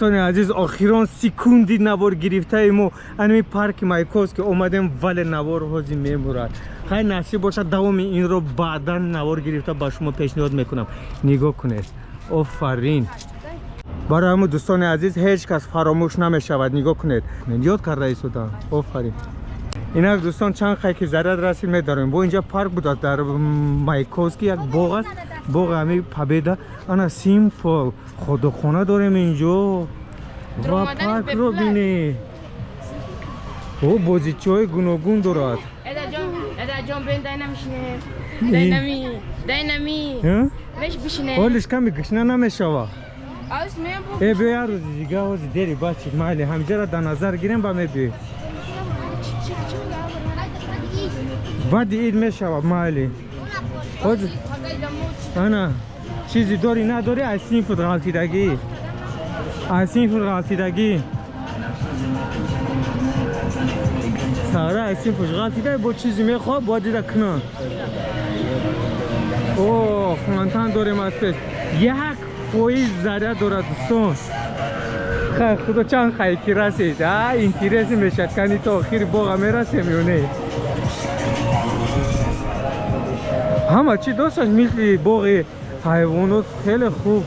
Дӯстони азиз, охирон секунди навор гирифтаи мо анами парки Маяковский омадем, вале навор ҳозир мемурад. Хай, насиб бошад, давоми инро баъдан навор гирифта ба шумо пешниҳод мекунам. Нигоҳ кунед, офарин. Барои ҳамун, дӯстони азиз, ҳеҷ кас фаромӯш намешавад. Нигоҳ кунед, ёд карда истодан. Офарин. Инак, дӯстон, чанд хай ки заряд расид, медорем. Бо инҷа парк будааст дар Маяковский, як боғ аст, боғи ҳами Победа. Ана симпл ходохона дорем инҷо ва паркро бинед. О, бозичаҳои гуногун дорад. Ҳолиш ками гушна намешава. Э, биё, як рӯзи дига, ҳози дери бачи. Майли, ҳамиҷаро дар назар гирем ба мебиёем. Баъди ид мешава, майли. Ана чизи дорӣ, надорӣ, аз синфут ғалтидагӣ, аз синфут ғалтидагӣ. Сара аз синфуш ғалтида, бо чизи мехоҳад, бояд дида кунад. О, фонтан дорем аз пеш. 1% заряд дорад, дӯстон. Хай, худо, чанд хай ки расид. А интереси мешад, кани то охири боға мерасем ё не. Ҳама чӣ дошташ, мисли боғи ҳайвонот, хеле хуб.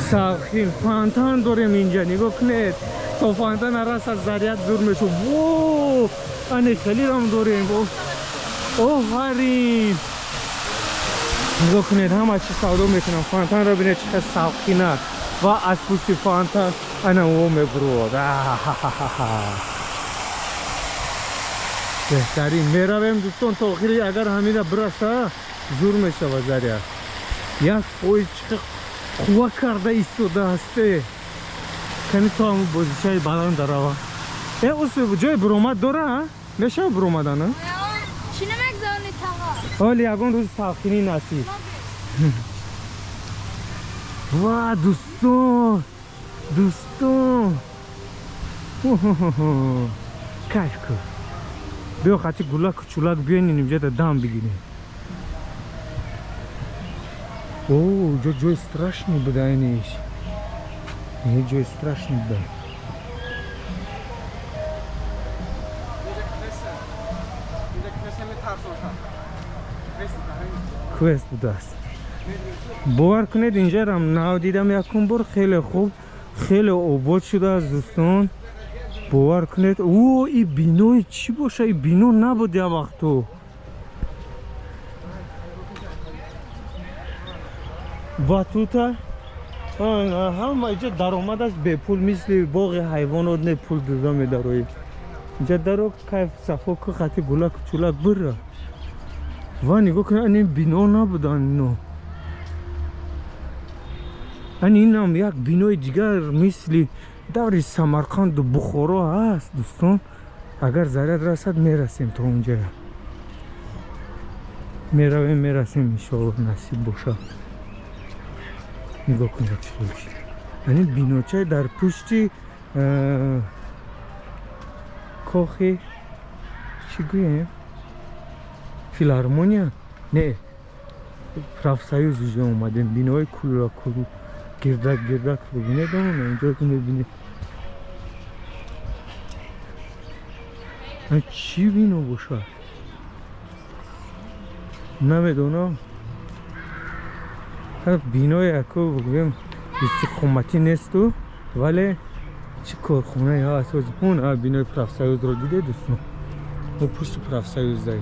Савхин фонтан дорем инҷа, нигоҳ кунед. То фонтан раса, заряд зур мешуд. Во, ане хелирам дорем. Офарин. Нигоҳ кунед, ҳама чӣ савдо мекунам. Фонтанро бинед, чӣ қадр савхина, ва аз пушти фонтан ана о мебурод. Беҳтарин. Меравем, дӯстон, то охири. Агар ҳамина бираса, зур мешавад. Заряд 1%, чӣ қувва карда истодааст. Кани то ҳамн бозичаи баланд дарава. Э, ус ҷои буромад дора, мешава буромадан? Ҳоли ягон рӯзи савхинӣ насиб. Ва, дӯстон, дӯстон, кайф кун. Биё, хати гулаку чулак биёнин, инҷода дам бигирем. О, ҷо ҷои страшный буда. Иниш ҷои страшный буда. Квест будааст, бовар кунед, инҷарам нав дидам якум бор. Хеле хуб, хеле обод шудааст, дӯстон, бовар кунед. О, и бинои чӣ боша? И бино набуд як вақту. Батута ҳама инҷа даромадаш бепул, мисли боғи ҳайвонот, не пул дода медароӣ. Инҷа даро, кайф, сафо ку, хати гулаку чулак бира. Ва нигоҳ кунед, ани бино набудан ино. Ани инам як бинои дигар, мисли даври Самарқанду Бухоро ҳаст. Дӯстон, агар заряд расад, мерасем то онҷа. Меравем, мерасем, иншоалло, насиб бошад. Нигоҳ кунед, чӣ ани биночай дар пушти кохи, чӣ гӯем, филармония, не, профсоюз иҷо омадем. Бинои кулакул гирдак гирдак бибинед, инҷо мебинед, чӣ бино бошад, намедонам. Бинои яко бигӯем, истиқоматӣ несту, вале чӣ корхонае ҳаст. Он бинои профсоюзро диде, дӯстон? Мо пушти профсоюз даем.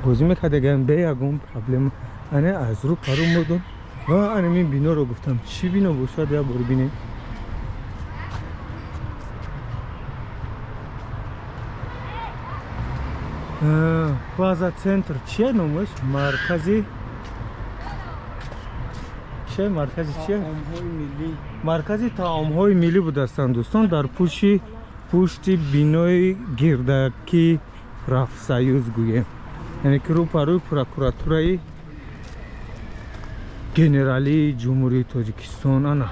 Бозӣ мекардагам бе ягон проблема. Ане аз рӯ пару модон ва анамин биноро гуфтам, чӣ бино бошад, як бор бинем. Плаза Центр чие номаш? Маркази чие? Маркази чие? Маркази таомҳои миллӣ будастанд, дӯстон, дар пушти бинои гирдаки профсоюз гӯем, яъне ки рӯпарӯи прокуратураи генералии Ҷумҳурии Тоҷикистон. Ана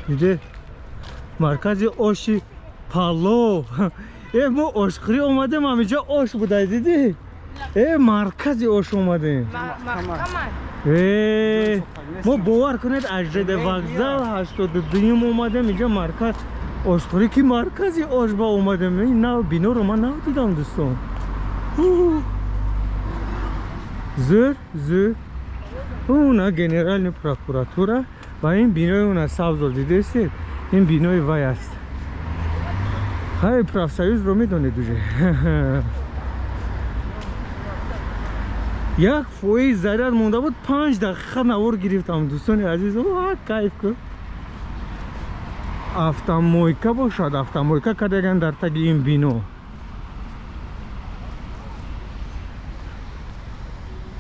Диде, маркази оши палов. Э, мо ошхӯрӣ омадем, ҳамиҷа ош будай, дидӣ? Э, маркази ош омадем. Э, мо, бовар кунед, аз ЖД вокзал 82-юм омадем инҷа, марказ ошхӯрӣ, ки маркази ош ба омадем. Ин нав биноро ман нав дидам, дӯстон. Зӯр, зӯр. Уна генеральный прокуратура ва ин бинои уна сабзо дидестед, ин бинои вай аст. Ҳай, профсоюзро медонед уже. 1% заряд монда буд, 5 дақиқа навор гирифтам, дӯстони азиз. Кайф ку. Автомойка бошад, автомойка кардаган дар таги ин бино.